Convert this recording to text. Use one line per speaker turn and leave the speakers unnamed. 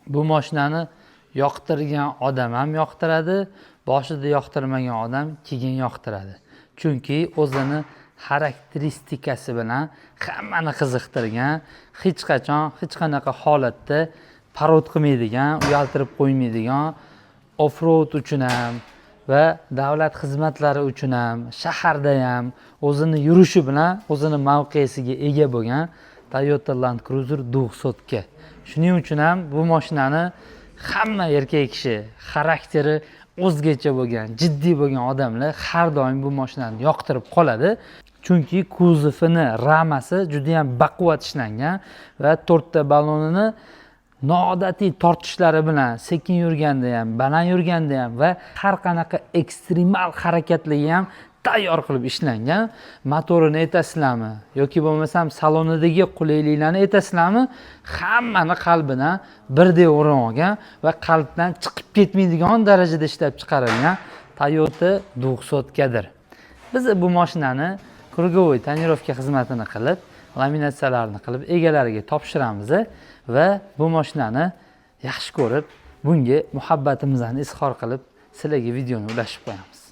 Bu mashinani yoqtirgan odam ham yoqtiradi, boshida yoqtirmagan odam keyin yoqtiradi. Chunki o'zini xarakteristikasi bilan hammani qiziqtirgan, hech qachon hech qanaqa holatda подвод qilmaydigan, uyaltirib qo'ymaydigan, off-road uchun ham va davlat xizmatlari uchun ham, shaharda ham o'zini yurishi bilan o'zini mavqesiga ega bo'lgan Toyota Land Cruiser 200. Shuning uchun ham bu mashinani hamma erkak kishi, xarakteri o'zgacha bo'lgan, jiddiy bo'lgan odamlar har doim bu mashinani yoqtirib qoladi. Chunki kuzovini ramasi juda ham baquvvat ishlangan va to'rtta balonini noodatiy tortishlari bilan sekin yurganda ham, baland yurganda ham va har qanaqa ekstremal harakatlarga ham tayyor qilib ishlangan. Motorini aytasizlarmi yoki bo'lmasam salonidagi qulayliklarni aytasizlarmi, hammani qalbidan birdek o'rin olgan va qalbdan chiqib ketmaydigan darajada ishlab chiqarilgan Toyota 200. Biz bu mashinani круговой тонировка xizmatini qilib, laminatsiyalarni qilib, egalariga topshiramiz va bu mashinani yaxshi ko'rib, bunga muhabbatimizni izhor qilib, sizlarga videoni ulashib qo'yamiz.